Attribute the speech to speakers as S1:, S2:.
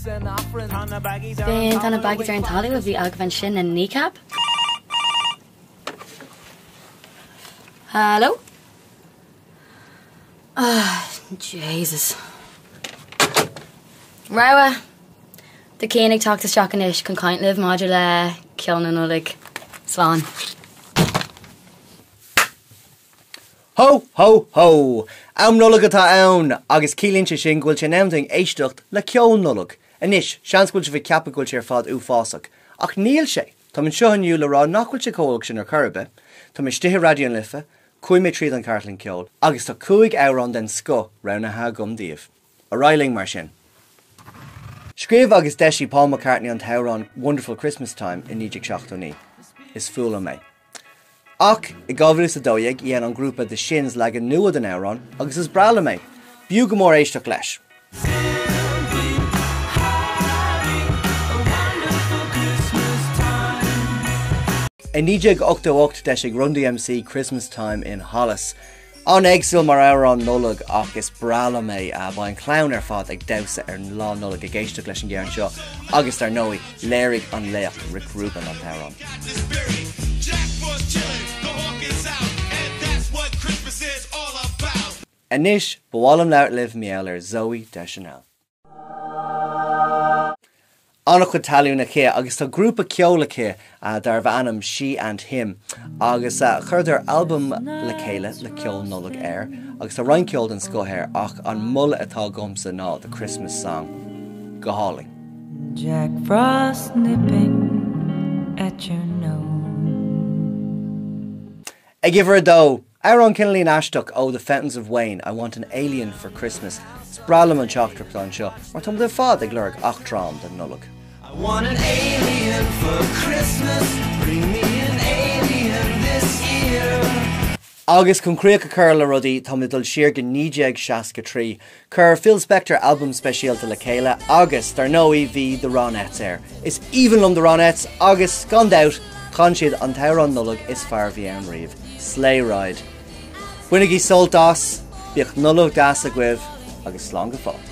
S1: B'in Tá na Baggies ar an Talamh a bhí agaibh ansin le Kneecap. Hello? Ah, Jesus. Rogha! Tá Cian ag teacht isteach anois chun caint libh maidir le ceol na Nollag. Slán.
S2: Ho! Ho! Ho! Am Nollag atá ann! Agus ciallaíonn sé sin go bhfuil sé in am dúinn éisteacht le ceol Nollag. Anois, seans go bhfuil sibh ag ceapadh go bhfuil sé ar fad uafásach. Ach níl sé! Táim anseo inniu le rá nach bhfuil sé chomh holc sin ar chor ar bith. Tá mé istigh i Raidió na Life, chuaigh mé tríd an chartlann ceoil, agus tá 5 amhrán den scoth roghnaithe agam daoibh. Ar aghaidh linn mar sin. Scríobh agus d'eisigh Paul McCartney an t-amhrán Wonderful Christmas Time i 1979. Is fuath liom é. Ach i 2012 dhein an grúpa The Shins leagan nua den amhrán agus is breá liom é. B'fhiú go mór éisteacht leis. I 1988 d'eisigh Run DMC Christmas Time in Hollis. An-éagsúil mar amhrán Nollag ach is breá liom é. Beidh an chlann ar fad ag damhsa ar Lá Nollag ag éisteacht leis an gceann seo agus dar ndóigh léirigh an laoch Rick Rubin an t-amhrán. Anois ba mhaith liom labhairt libh mar gheall ar Zooey Deschanel. An-chuid talún aici agus tá grúpa ceoil aici darbh ainm She and Him agus chuireadar albam le chéile le ceol Nollag air agus tá roinnt ceoil den scoth air ach an moladh atá agamsa ná The Christmas Song. Go hálainn.
S3: Jack Frost nipping at your nose.
S2: Ag uimhir a dó, amhrán cineáilín aisteach ó The Fountains of Wayne, I Want an Alien for Christmas. Is breá liom an teachtaireacht anseo, mar táimid ar fad ag lorg eachtrán don Nollaig.
S4: I want an alien for Christmas, bring me an alien this year.
S2: Agus chun críoch a chur le rudaí, táimid ag dul siar go 1963. Chuir Phil Spector albam speisialta le chéile agus, dar ndóigh, bhí The Ronettes air. Is aoibhinn liom The Ronettes agus, gan dabht, chan siad an t-amhrán Nollag is fearr a bhí ann riamh, Sleigh Ride. Bainigí sult as, bíodh Nollaig deas agaibh agus slán go fóill.